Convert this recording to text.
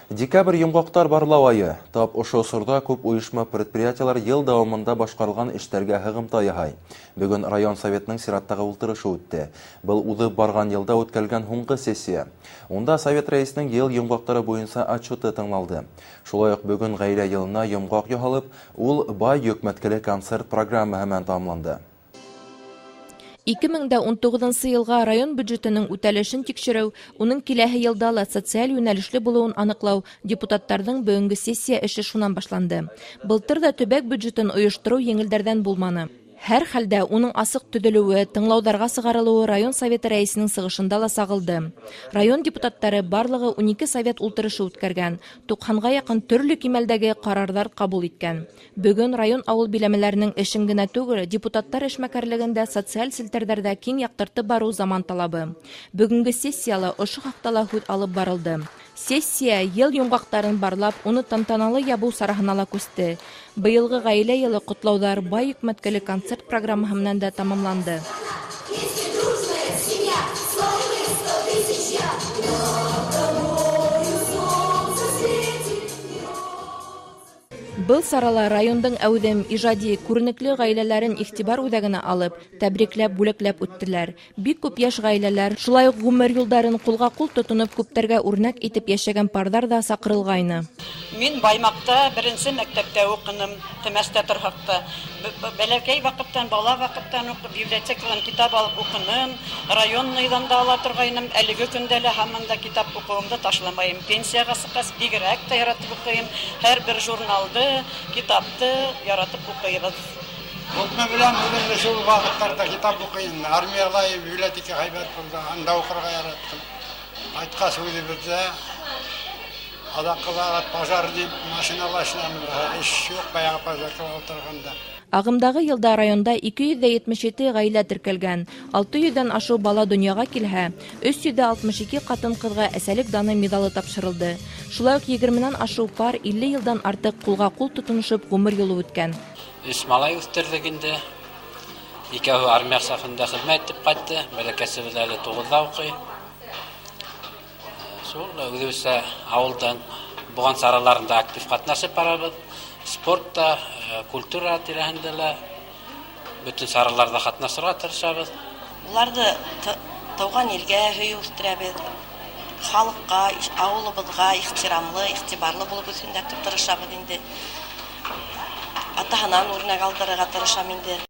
Декабрь йомғаҡтар барлау айы. Тап ошо осорҙа күп ойошма предприятиелар йыл дауамында башҡарылған эштәргә һығымта яһай. Бөгөн район советының сираттағы ултырышы үтте. Был уҙып барған йылда үткәрелгән һуңғы сессия. Унда совет рәйесенең йыл йомғаҡтары буйынса отчеты тыңлалды. Шулай уҡ бөгөн ғаилә йылына йомғаҡ яһалып, ул бай йөкмәткеле концерт программаһы менән тамамланды. 2019 йылға район бюджетының үтәлешен тикшереү, уның киләһе йылда ла социаль йүнәлешле булыуын аныҡлау депутаттарҙың бөгөнгө сессия эше шунан башланды. Былтыр ҙа төбәк бюджетын ойоштороу еңелдәрҙән булманы. Һәр хәлдә уның асыҡ төҙөлөүе, тыңлауҙарға сығарылыуы район советы рәйесенең сығышында ла сағылды. Район депутаттары барлығы 12 совет ултырышы үткәргән, 90-ға яҡын төрлө кимәлдәге ҡарарҙар ҡабул иткән. Бөгөн район ауыл биләмәләренең эшен генә түгел, депутаттар эшмәкәрлеген дә социаль селтәрҙәрҙә киң яҡтыртып барыу заман талабы. Бөгөнгө сессияла ошо хаҡта ла һүҙ алып барылды. Сессия йыл йомғаҡтарын барлап, уны тантаналы ябыу сараһына ла күсте. Быйылғы ғаилә йылы ҡотлауҙар бай йөкмәткеле концерт программаһы менән дә тамамланды. Если дружная семья сложилась 100 тысяч я, над тобою солнце светит. Был сарала райондың әүҙем, ижади, күренекле ғаиләләрен иғтибар үҙәгенә алып, тәбрикләп, бүләкләп үттеләр. Бик күп йәш ғаиләләр, шулай уҡ ғүмер юлдарын ҡулға-ҡул тотоноп күптәргә үрнәк итеп йәшәгән парҙар ҙа саҡырылғайны. Мин Баймаҡта беренсе мәктәптә уҡыным, Темәстә торһаҡ та. Бәләкәй ваҡыттан, бала ваҡыттан уҡ библиотеканан китап алып уҡыным, районныйҙан да ала торғайным. Әлеге көндә лә һаман да китап уҡыуымды ташламайым. Пенсияға сыҡҡас бигерәк тә яратып уҡыйым. Һәр бер журналды, китапты яратып уҡыйбыҙ. Күпме беләм, үҙем шул ваҡыттарҙа китап уҡыйым. Армияла библиотека һәйбәт булды, анда уҡырға яраттым. Ҡайтҡас үҙебеҙҙә аҙаҡҡы пожарный машинала эшләнем. Эш юҡ, баяғы пожаркала ултырғанда. Ағымдағы йылда районда 277 ғаилә теркәлгән, 600-ҙән ашыу бала донъяға килһә, 362 ҡатын-ҡыҙға әсәлек даны миҙалы тапшырылды. Шулай уҡ 20-нән ашыу пар 50 йылдан артыҡ ҡулға-ҡул тотоношоп ғүмер юлы үткән. Өс малай үҫтерҙек инде. Икәүһе армия сафында хеҙмәт итеп ҡайтты. Бәләкәсебеҙ әле 9-ҙа уҡый. Шул үҙебеҙсә ауылдан булған сараларында актив ҡатнашып барабыҙ. Спортта, культура тирәһендә лә бөтөн сараларҙа ҡатнашырға тырышабыҙ. Уларҙы тыуған илгә һөйөү үҫтерәбеҙ. Халыҡҡа, ауылыбыҙға ихтирамлы, иғтибарлы булып үҫһендәр тип тырышабыҙ инде. Атаһынан үрнәк алдырырға тырышам инде.